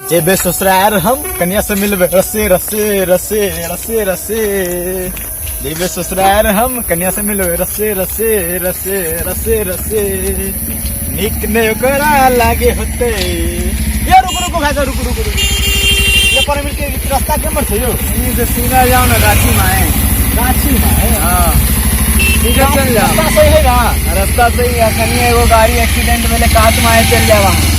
जेबे ससुरार हम कन्या से मिलबे रसे रसे रसे रसे रसे। जेबे ससुरार हम कन्या से मिलबे रसे रसे रसे रसे रसे। निक ने ओकरा लागे होते। ये रुको रुको भाई साहब, रुको रुको रुको। ये पर मिल के रास्ता केम्हर छै यौ? ई से सीधा जाओ ना गाछी में है। गाछी में है? हाँ, सीधे चल जाओ। रास्ता सही है ना? रास्ता सही है। अखनी एगो गाड़ी एक्सीडेंट भेले, कात में आए, चल जाओ वहाँ।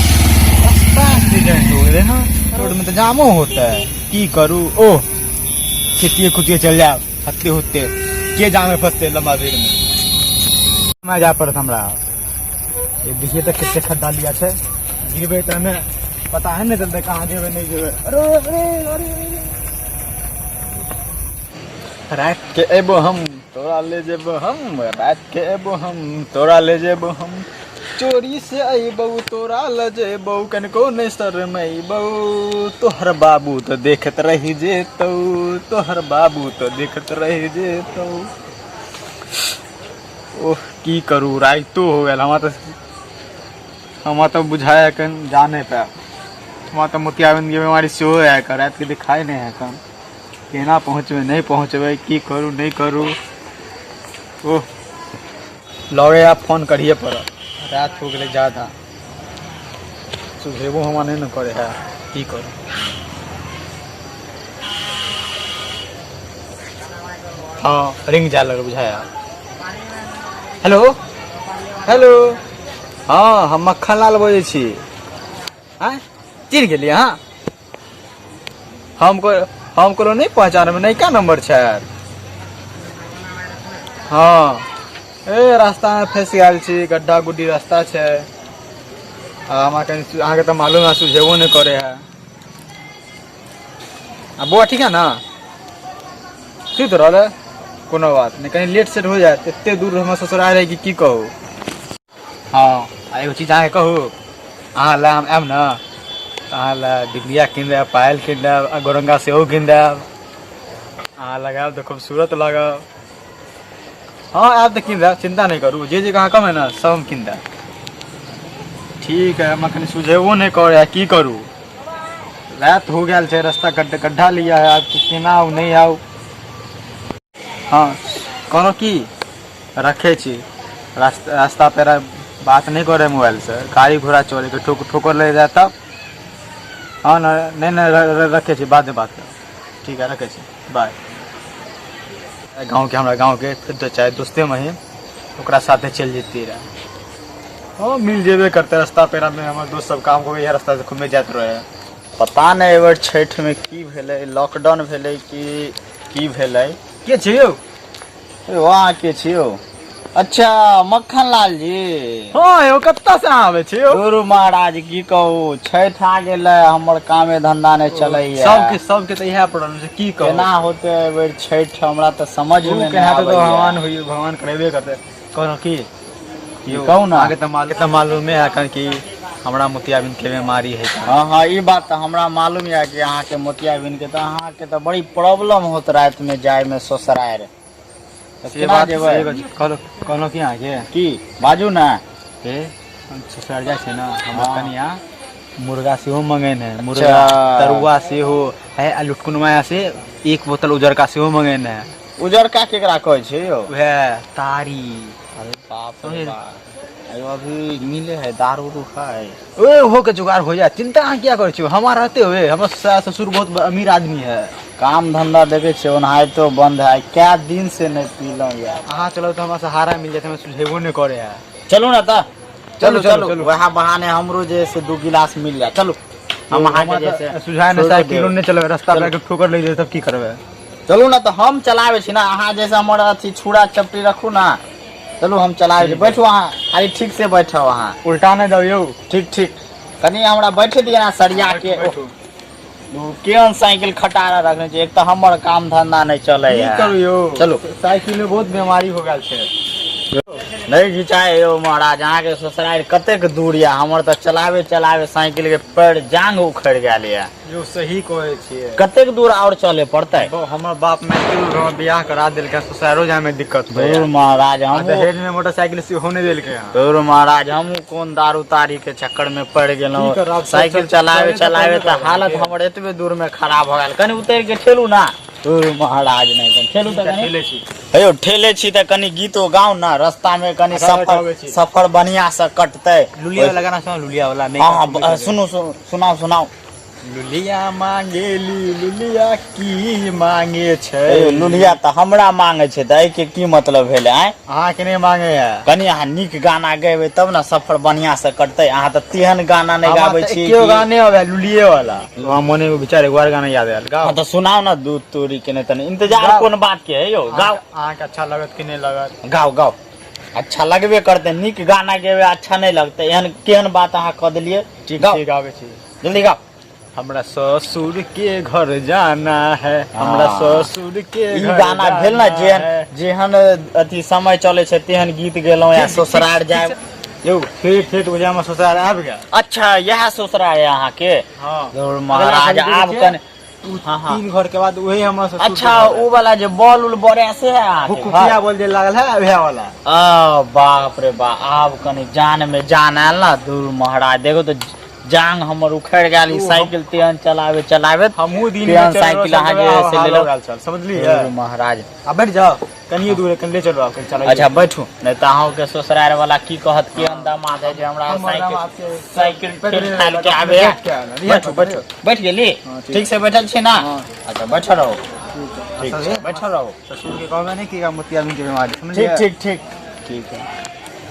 रास्ता एक्सीडेंट हो गेलै ना, रोड में तो जामो होता है। की करू? ओ खेतिए खुतिए चल जाओ हत्ते होते के जाम में फंसते लंबा भीड़ में। मैं जा पड़त हमरा। ये देखिए तो कितने खड्डा लिया छै, गिरबे तऽ हमें पता है नहीं चलते कहाँ जेबे नहीं जेबे। अरे अरे अरे अरे, रात के एबो हम तोरा ले जेबो हम, रात के एबो हम तोरा ले जेबो हम, चोरी से अबौ तोरा ले जेबौ, कनको नहीं शरमैबौ, तोहर बाबू तो देखत रही जेतौ, तोहर बाबू तो देखत रही जेतौ। ओह की करू, राइतो हो गेल। हमरा तऽ बुझाय कन जा नहि पायब। हमरा तऽ मोतियाबिंद के बीमारी सेहो है, रात के दिखाई नहीं है कन। केना पहुँचबै नहीं पहुँचबै, की करू नहीं करू। ओह लगे आप फोन करिए पड़त। रात हो गेलै ज्यादा, सुझेबो हमरा नहीं ने करे है, की करू। हाँ रिंग जाए लगल बुझाया। हेलो हेलो, हाँ हम मक्खन लाल बजै छी। आँय चिन्ह गेलियै अहाँ? हम कहलहुँ नहि पहचानबै, नयका नंबर छै। हाँ ए रास्तामे फँसि गेल छी, गड्ढा गुड्डी रास्ता छै। आ हमरा कनि अहाँके तऽ मालूम है, सुझेबो नहि करै है। आ बौआ ठीक है ना? सुति रहल है? कोनो बात नहि, कनि लेट सेट हो जायत। एते दूर हमर ससुराल है कि की कहू। हाँ आ एगो चीज अहाँके कहू, अहाँ लए हम आयब ने तऽ अहाँ लए बिंदिया कीन देब, पायल कीन देब आ गोरंगा सेहो कीन देब। अहाँ लगायब तऽ खूबसूरत लागब। हाँ आयब तऽ कीन देब, चिन्ता नहि करू। जे जे अहाँ कहबै ने सब हम कीन देब। ठीक है, हमरा कनि सुझेबो नहि करै है, की करू। राति हो गेल छै, रास्ता गड्ढा लिया है, आब केना आउ नहि आउ। हाँ कहलहुँ की रखे छी, रास्ता पेरा बात नहीं करे मोबाइल से, गाड़ी घोड़ा चले के ठोकर ले जाए तब। हाँ न नहीं नहीं, रखे छी, बाद में बात करब। ठीक है रखे छी, बाय। गाँव के हमरा गाँव के फिर तो चाहे दोस्ते में ओकरा साथे चलि जैतियै रहे। हाँ मिल जेबे करते रास्ता पेरा में, हमर दोस्त सब काम करे रास्ता से घूमे जाइत रहे। पता नहि एहि बेर छठिमे की भेलै, लॉकडाउन भेलै कि की भेलै। के छै यौ? यौ अहाँ के छी यौ? अच्छा मक्खन लाल जी। हाँ यौ, कतऽ से अहाँ आबै छी यौ? गुरु महाराज की कहू, छठि आ गेलै, हमर कामे धंधा नहि चलैया। सबके तऽ इएह प्रॉब्लम छै, की कहू। केना होतै एहि बेर छठि, हमरा तऽ समझ मे नहि केना तऽ आबैया। भगवान होइए, भगवान करेबे करतै। कहलहुँ की की कहू ने। अहाँके तऽ मालूमे है एखन कि हमरा मोतियाबिंद के बीमारी है। हाँ हाँ ई बात तऽ हमरा मालूम यऽ कि अहाँके मोतियाबिंद के, तऽ अहाँके तऽ बड़ी प्रॉब्लम होत राति में जाय में ससुरारि। तऽ से केना बात जेबै? से बात कहलहुँ की अहाँके? की बाजू ने। हे हम ससुरारि जाइ छै ने, हमरा हाँ। कनिया मुर्गा सेहो मंगेने है, मुर्गा अच्छा। तरुआ सेहो है, आ लुटकुनवा से एक बोतल उजरका सेहो मंगेने है। उजरका केकरा कहै छै यौ? वएह तारी। अरे बाप रे समझ- बाप, अयो अभी मिले है दारू उरू है? ओए हो के जुगाड़ हो जाए, चिंता अहाँ किया करै छी, हमार रहते हुए हमर सास ससुर बहुत अमीर आदमी है। काम धंधा देखे छियै ओनाहितो बंद है, कै दिन से नहि पीलहुँ यार। अहाँ चलो तऽ हमरा सहारा मिल जायत, हमरा सुझेबो नहि करे है। चलू ने तऽ चलू चलू, चलू, चलू। वएह बहाने हमरो जे से 2 गिलास मिल जाए। चलू हम अहाँके जे से सुझाए नहि छोड़ो साइकिलो देब। नहि चलबै, रास्ता चलू। पर के ठोकर लागि जेतै तब की करबै। चलू ने तऽ हम चलाबै छी ने, अहाँ जैसे हमर अथी छुरा चपटी रखू ने। चलू हम चलाबै छी, बैठू अहाँ, खाली ठीक से बैठो अहाँ। उल्टा नहि जाउ यौ। ठीक ठीक, कनि हमरा बैठे दिअ ने सरिया के। बैठू। ओ केहन साइकिल खटारा रखने छै, एक तऽ हमर काम धंधा नहि चलै की करू यौ, चलू। साइकिल में बहुत बीमारी हो गेल छै। नहि घिचाय यौ महाराज, अहाँके ससुरारि कतेक दूर यऽ, हमर तऽ चलाबे चलाबे साइकिल के पैर जांग उखड़ि गेल यऽ। यौ सही कहै छियै। कतेक दूर आओर चले पड़तै? हमर बाप माय एते दूर हमर बियाह करा देलकै, ससुरारो जाय में दिक्कत होइया। दूर महाराज, हम दहेज में मोटरसाइकिल सेहो नहि देलकै हँ। दूर महाराज, हमहूँ कोन दारू तारी के चक्कर में पड़ि की गेलहुँ। करब, साइकिल चलावे चलावे तऽ हालत हमर एतबे दूर में खराब भऽ गेल। कनि उतरि के ठेलू ना। दूर महाराज, नहि कनि ठेलू तऽ कनि। ठेले छी। हेयौ, ठेले छी तऽ कनि गीतो गाउ ना रस्ता में, कनि अच्छा, सफर गाबै छी। सफर बढ़िया से कटतै। लुलिया वाला गाना सुनाउ, लुलिया वाला। हँ हँ, सुनू सुनू, सुनाउ सुनाउ। लुलिया मांगेली लुलिया की मांगे छै। हेयौ, लुलिया तऽ हमरा मांगे छै तऽ एहिके की मतलब भेलै आँय? अहाँके नहि मांगे है। कनि अहाँ नीक गाना गेबै तब ने सफर बढ़िया से कटतै। अहाँ तऽ तेहन गाना नहि गाबै छी केओ गाने आबै लुलिये वाला, वहाँ मने में विचार एक बार गाना याद आयल, गाओ। हँ तऽ सुनाउ ने। दूध तोरी के नहि तनी इंतजार गाओ। कोन बात के है यौ? गाओ। अहाँके अच्छा लगत कि नहि लगत? गाओ गाओ, अच्छा लगबे करतै। नीक गाना गेबै, अच्छा नहि लगतै, एहन केहन बात अहाँ कऽ देलियै? ठीक। गाओ। ठीक, गाबै छी। जल्दी गाओ। हमरा ससुर के घर जाना है, हमरा ससुर के ई घर गाना भेल ने। जाना जेहन है। जेहन अथी समय चले छै तेहन गीत गेलहुँ या ससुरार जायब। यौ, ठेठ ठेठ बुझा में ससुरार आबि गेल। अच्छा, इएह ससुरार है अहाँके? हाँ। धुर महाराज, अगला आब घर कने उ हाँ, हाँ। तीन घर के बाद वही हमरा ससुर के अच्छा, घर है। ओ वाला जे बॉल उल बड़े से है अहाँके घर? हुकुकिया बोल जे लागल है वएह वाला। आ बाप रे बा, आब कनि जान में जान आयल ना। दूर महाराज, देखो तऽ जांग हमर उखड़ि गेल ई साइकिल तेहन चलावे चलावे। हमहूँ दिन में तेहन चलि साइकिल रहल अहाँ जे छलहुँ, से हाल लेलहुँ। हो गेल छल, समझलियै? दूर महाराज। आ बैठ जाओ, कनिए दूर है, कनि ले चलू आब, कनि चलाइए। अच्छा बैठू, नहि तऽ अहूँके ससुरार वाला की कहत, केहन दामाद है जे हमरा हमर साइकिल दामाद के साइकिल पकड़ि ठेल ठाल के लेलक, आबे। बैठ के आयल। बैठू बैठू, बैठ गेली? हाँ, ठीक। ठीक से बैठल छी ना? हाँ। अच्छा बैठल रहू। ठीक अच्छा, छै, बैठल रहू। ससुर के कहबै नहीं कि मोतियाबिंद के बीमारी, ठीक। समझलियै? ठीक ठीक। ठीक है,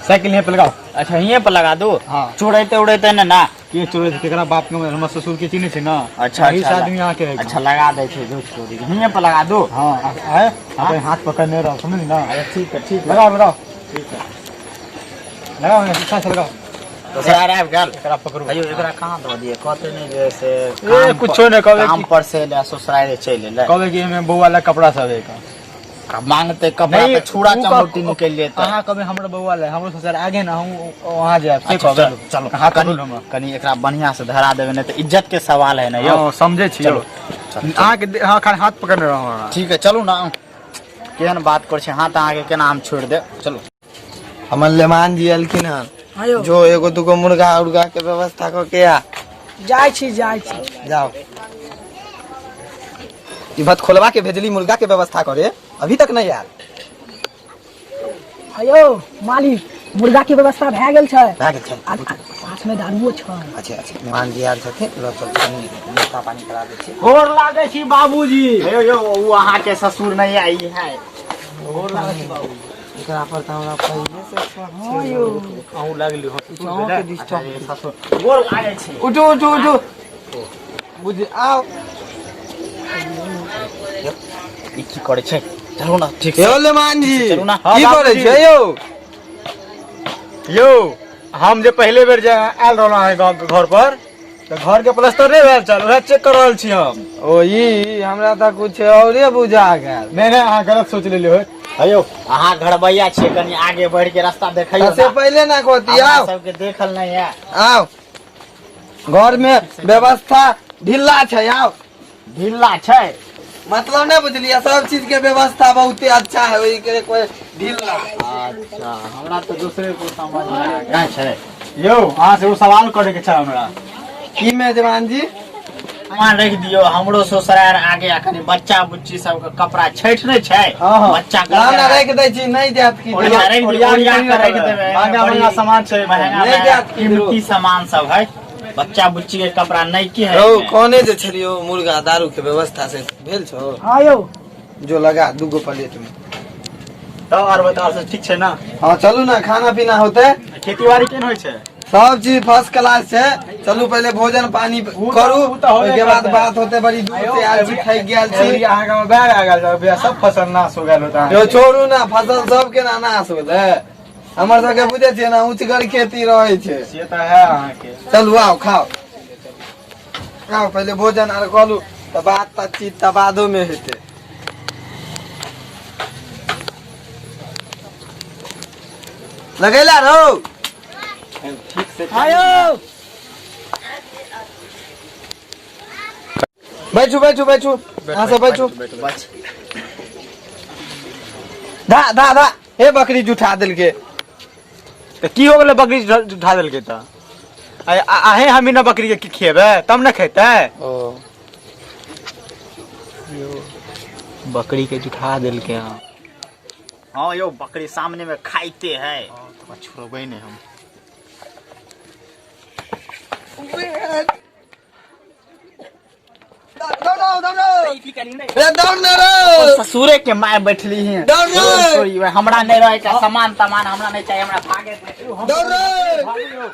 साइकिल यहीं पे लगाओ। अच्छा, हिये पर लगा दू? हाँ। चोरेते उड़ेते ने ना? के चोरे छै? केकरा बाप के हमर ससुर के चिन्है छै ना। अच्छा। एही से अच्छा। आदमी अहाँके है। अच्छा, लगा दै छै झूठ चोरी, हिये पर लगा दू? हाँ, आए अपन हाथ पकड़ने रहो, समझली ना? अच्छा ठीक है, ठीक है। लगाओ लगाओ, ठीक है, लगाओ यहाँ से, अच्छा से लगाओ। ससुरार आबि गेल। एकरा पकड़ू। अयो, एकरा कहाँ दऽ दियै? कहते नहि जे से ए, काम पर- कुछो नहि कहबै काम कि- पर से एलै ससुरारे चलि एलै। कहबै कि एहिमे बौआ लए कपड़ा सब एक आ मांगते कपड़ा नहीं, तऽ छुरा उ कह- चमौटी निकलि जेतै। अहाँ कहबै हमरो बौआ लए, हमरो ससुर आगे ने, हम वहाँ जायब से अच्छा, कहबै। चलू चलू। हाथ कनि पकड़ू हमरा। कनि एकरा बढ़िया से धरा देबै, नहि तऽ इज्जत के सवाल है ने यौ। हाँ, समझै छी। चलू, यौ चलू। अहाँके हाँ, खाली हाथ पकड़ने रहू हमरा। ठीक है, चलू ना। केहन बात करै छी, हाथ अहाँके केना हम छोड़ि देब? चलू। हमर लेमान जी एलखिन हन। हाँ यौ। जो एगो दूगो मुर्गा उर्गा के व्यवस्था कऽ के आ। जाइ छी, जाइ छी। जाओ। ई भत खोलवा के भेजली मुर्गा के व्यवस्था करे, अभी तक नहीं आयल। हाँ यौ मालिक, मुर्गा के व्यवस्था भए गेल छै। भए गेल छै। आ साथ में दारुओ छै। अच्छा अच्छा, मेहमान जी आयल छथिन, लऽ चल, कनि नाश्ता पानी करा दै छी। गोर लागै छी बाबूजी। यौ यौ, ओ अहाँके ससुर नहि आई है। एकरा पर तऽ हमरा पहिले से शक हाँ छै। यौ। अहूँ लागली हो ससुर अहूँके भेलै? डिस्टर्ब। ससुर, गोर लागै छी। उठू उठू उठू, बुझ आओ। ई की करै छै? चलू ना ठीक से। यौ लेमान जी। चलू ना। की हाँ, करै बाबूजी। छै यौ? यौ, हम जे पहिले बेर जे आयल रहलहुँ अहाँके गाँव घर पर, तऽ घर के प्लास्टर नहि भेल छल, उएह चेक कर रहल छी हम। ओ ई हमरा तऽ कुछ औरे बुझा गेल। नहि नहि, अहाँ गलत सोच लेलियै होत। हेयौ, अहाँ घरबैया छियै, कनि आगे बढ़ि के रास्ता देखैयौ तऽ से ना। पहिले ना कहती। हमरा आओ। सबके देखल नहि है। आओ, घर में व्यवस्था ढिल्ला छै, आओ। ढिल्ला छै? मतलब नहि बुझलियै, सब चीज के व्यवस्था बहुते अच्छा है, ओहि के कोई ढिल्ला। अच्छा, हमरा तऽ दोसरे को समझ मे आयल छै। यौ, अहाँ से एगो सवाल करे के छै हमरा। की मेजबान जी? सामान रखि दियौ, हमरो ससुरार आगे आ कनि बच्चा बुच्ची सबके कपड़ा, छठि नहि छै? हाँ हाँ। बच्चा के ना ना, राखि दै छी, नहि जायत की। ओरिया राखि दियौ, ओरिया के राखि देबै। महंगा महंगा सामान छै। महंगा नहि महंगा जायत की। कीमती सामान सब है, बच्चा बुच्ची के कपड़ा नहि की है। रौ एहिमे? कहने जे छलियौ मुर्गा दारू के व्यवस्था से भेल छौ? हाँ यौ। जो लगा दूगो प्लेट में। तब आर बताओ, सब ठीक छै ना? हाँ, चलू ना, खाना पीना होते। खेती बाड़ी केहन होइ छै? सब चीज फर्स्ट क्लास छै। चलू, पहिले भोजन पानी तऽ- करू, उ तऽ होबे ओहिके बाद करतै। बात होते। बड़ी दूर से आयल छी, थाकि गेल अबरी छी। अहाँके बाढ़ि आ गेल छै, सब फसल नाश हो गेल होता। यौ छोड़ू ना, फसल सबके ना नाश होलै, हमर सबके बुझै छियै ना, ऊँचगर खेती रहै छै। से तऽ है अहाँके। चलू, आउ, खाओ खाओ, पहिले भोजन आर करू तऽ बात बातचीत तऽ बादो में हेतै। लगेला रहो। ठीक से। आयो। बैठू बैठू बैठू, अहाँ सब बैठू। धा धा धा, हे बकरी जुठा देलके। तऽ की हो गेलै बकरी जुठा देलकै तऽ? अहें हमी ना बकरी के खिएबै तब ने खेतै। ओ बकरी के जुठा देलकै हँ। हाँ यो, बकरी सामने में खाइते है। छोड़बै नहि हम। दौड़ो दौड़ो रे, दौड़ ना रे। ससुरे के माय बैठली है। दौड़ रे। सॉरी, हमरा नहीं रहे का सामान तमान, हमरा नहीं चाहिए, हमरा भागे दे। दौड़ रे।